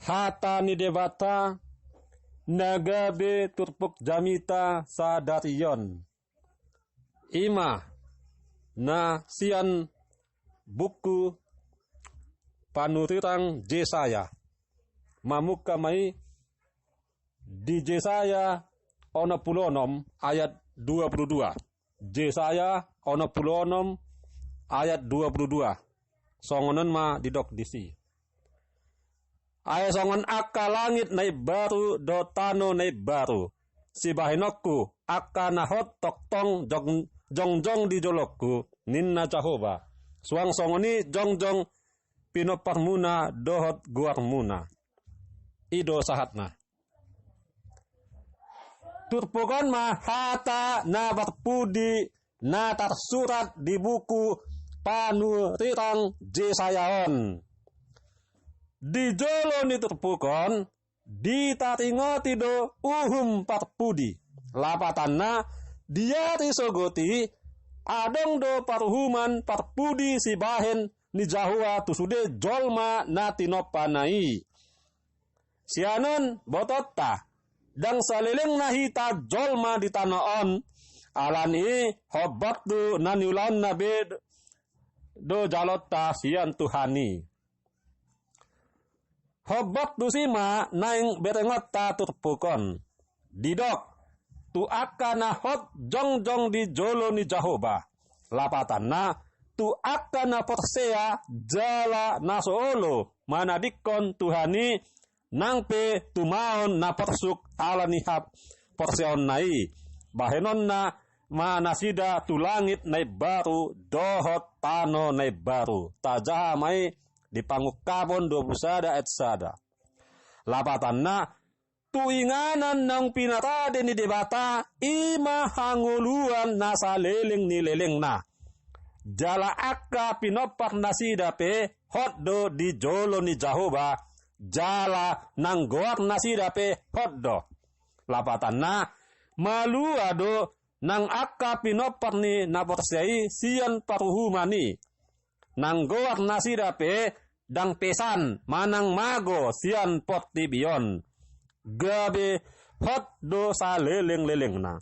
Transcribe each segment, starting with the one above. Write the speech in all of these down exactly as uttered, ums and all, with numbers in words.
hata ni Debata na gabe turpuk jamita sadari on. I ma na sian buku panurirang Jesaya. Mamungka ma i di Jesaya onom pulu onom ayat dua pulu dua. Jesaya onom pulu onom ayat dua pulu dua. Songon on ma didok disi. Ai songon angka langit na imbaru dohot tano na imbaru sibahenonku, angka na hot tongtong jong-, jongjong di jolongku, ninna Jahowa. Suang songon i jongjong pinomparmuna dohot goarmuna. I do sahatna. Turpuk on ma hata na parpudi na tarsurat di buku panurirang Jesaya on. Di jolo ni turpuk on ditaringoti do uhum parpudi. Lapatanna, di ari sogot i adong do paruhuman parpudi sibahen ni Jahowa tu sude jolma na tinompana i. Sian on botoonta, ndang salelengna hita jolma di tano on, ala ni i hombar tu na niulaonna be do jaloonta sian Tuhan i. Hombar tusi ma naeng berengonta turpuk on. Didok, tu angka na hot jongjong di jolo ni Jahowa. Lapatanna, tu angka na porsea jala na so olo manadingkon Tuhan i, nang pe tumaon na porsuk ala ni haporseaonna i. Bahenonna ma nasida tu langit na imbaru dohot tano na imbaru. Tajaha ma i di Pangungkapon dua pulu sada ayat sada. Lapatanna, tu inganan naung pinarade ni Debata, i ma hangoluan na saleleng ni lelengna. Jala angka pinompar nasida pe hot do di jolo ni Jahowa, jala nang goar nasida pe hot do. Lapatanna, malua do nang angka pinompar ni na porsea i sian paruhuman i. Nang goar nasida pe ndang pesan manang mago sian portibi on. Gabe hot do saleleng-lelengna.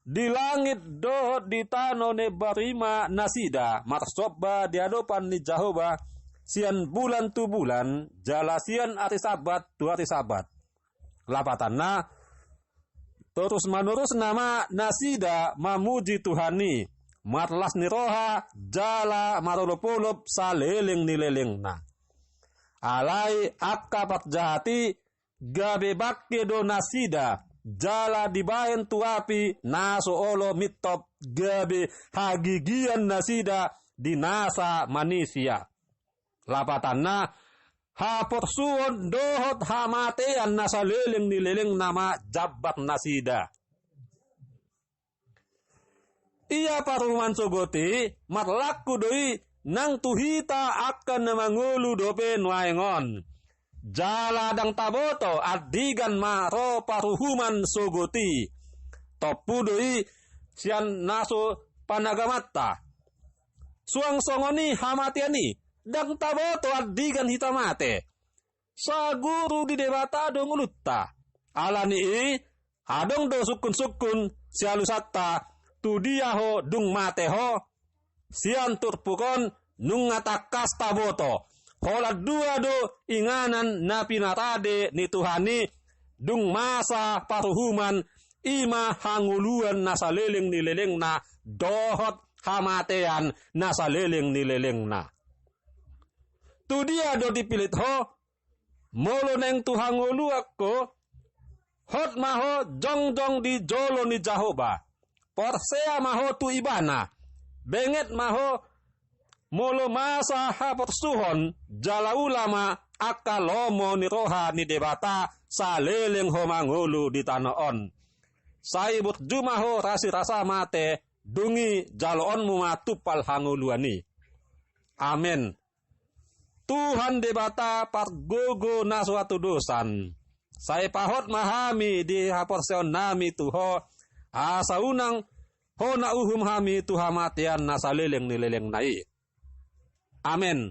Di langit dohot di tano na imbaru i ma nasida marsomba di adopan ni Jahowa sian bulan tu bulan, jala sian ari Sabat tu ari Sabat. Lapatanna, torus-manurusna ma nasida mamuji Tuhan i, marlas ni roha jala marolop-olop saleleng ni lelengna. Alai angka parjahat i gabe bangke do nasida, jala dibahen tu api na so olo mintop gabe hagigian nasida di nasa manisia. Lapatanna, haporsuon dohot hamatean na saleleng ni lelengna ma jambar nasida. Ia paruhuman sogot i marlaku do i nang tu hita angka na mangolu dope nuaeng on. Jala ndang taboto andigan ma ro paruhuman sogot i. Tompu do i sian na so panagamanta. Suang songon i hamatean i, ndang taboto andigan hita mate. Saguru di Debata do ngolunta. Ala ni i, adong do sungkun-sungkun sialusanta, tu dia ho dung mate ho. Sian turpuk on nunga tangkas taboto. Holan dua do inganan na pinarade ni Tuhan i, dung masa paruhuman, i ma hangoluan na saleleng ni lelengna dohot hamatean na saleleng ni lelengna. Tu dia do dipilit ho? Molo naeng tu hangoluan ho, hot ma ho jongjong di jolo ni Jahowa. Porsea ma ho tu Ibana. Benget ma ho molo masa haporsuhon, jala ula ma angka lomo ni roha ni Debata saleleng ho mangolu di tano on. Sai burju ma ho rasirasa mate, dung i jaloonmu ma tumpal hangoluan i. Amen. Tuhan Debata pargogo na so hatudosan, sai pahot ma hami di haporseaonnami tu Ho, asa unang hona uhum hami tu hamatean na saleleng ni lelengna i. Amen.